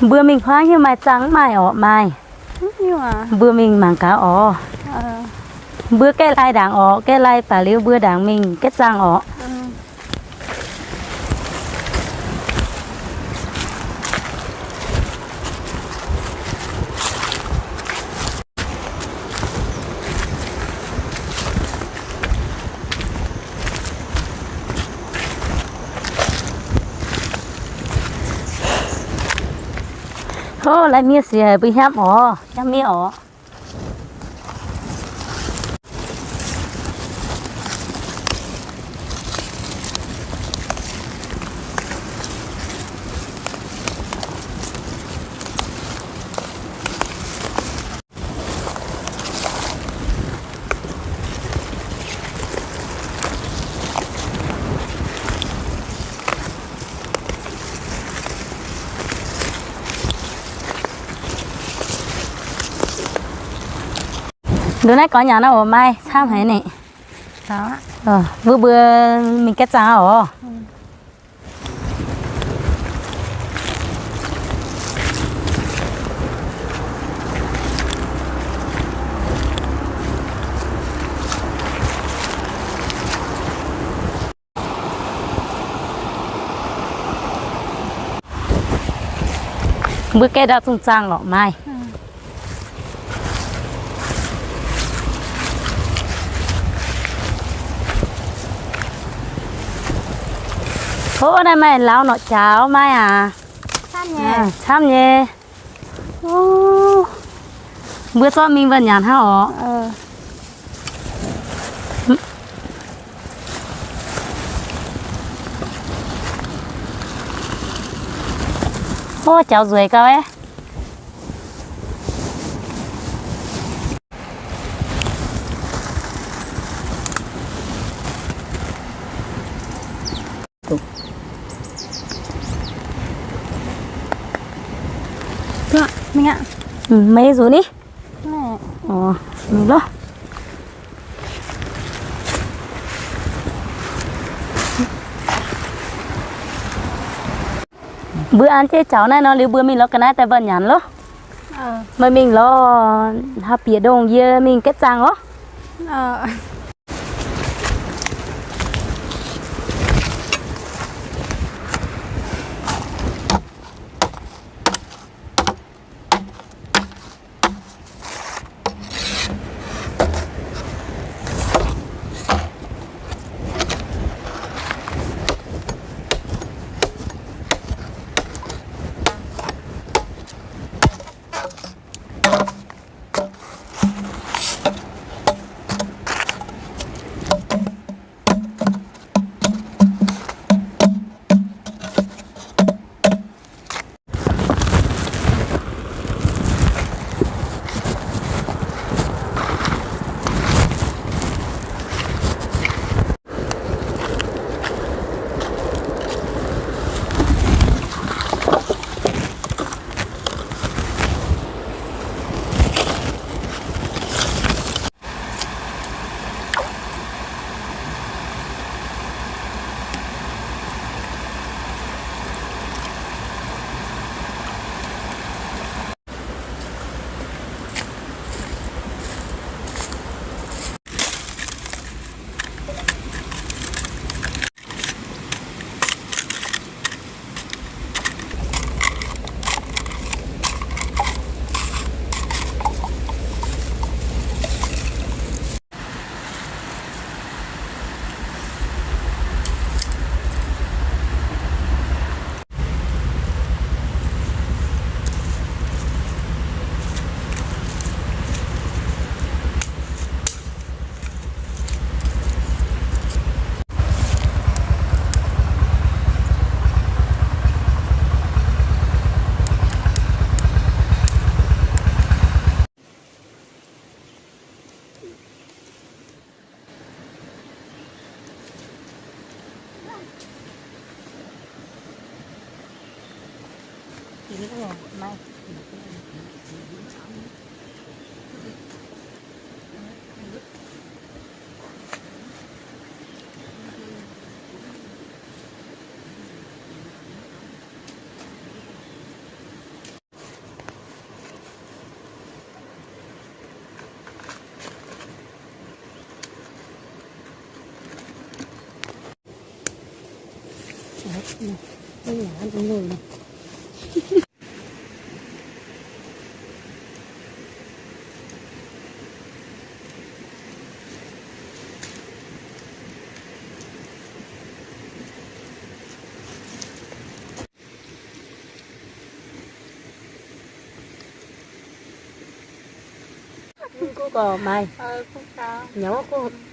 Mbuo mingh huaangv hiuv maaih zaangh mv maaih orqc? Maaih. Mbuo mingh mangc gaax orqc. Mbuo gaeqv lai ndaangc orqc, gaeqv lai baac liuz mbuo ndaangc mingh gaeqv zaangh orqc. Ov, lai miev siec mbuo hnyamv orqc, hnyamv miev orqc. Nduov naaiv gorx nyanc nor oc, maaih camv haic ni. Mbuo mbuo mingh gaeqv zaangh oc. Mbuo gaeqv ndau zungh zaangh lorqc maaih. Ov, naaiv maaih lauz norqc jaax maaih aac. Camv nyei. Mbuo zorqv mingh wuonh nyanc hnangv orqc. Ov, jaux nzueic gau aqv. Meih zuqc ni. Mbuo an jienv jaux naaiv nor liuz mbuo mingh lorz ga'naaiv daaih wuonh nyanc loh. Meih mingh lorz haaix bieqc ndongh yie mingh gaeqv zaangh oc. Kuv gorx maaih, nyanc wuov kuv.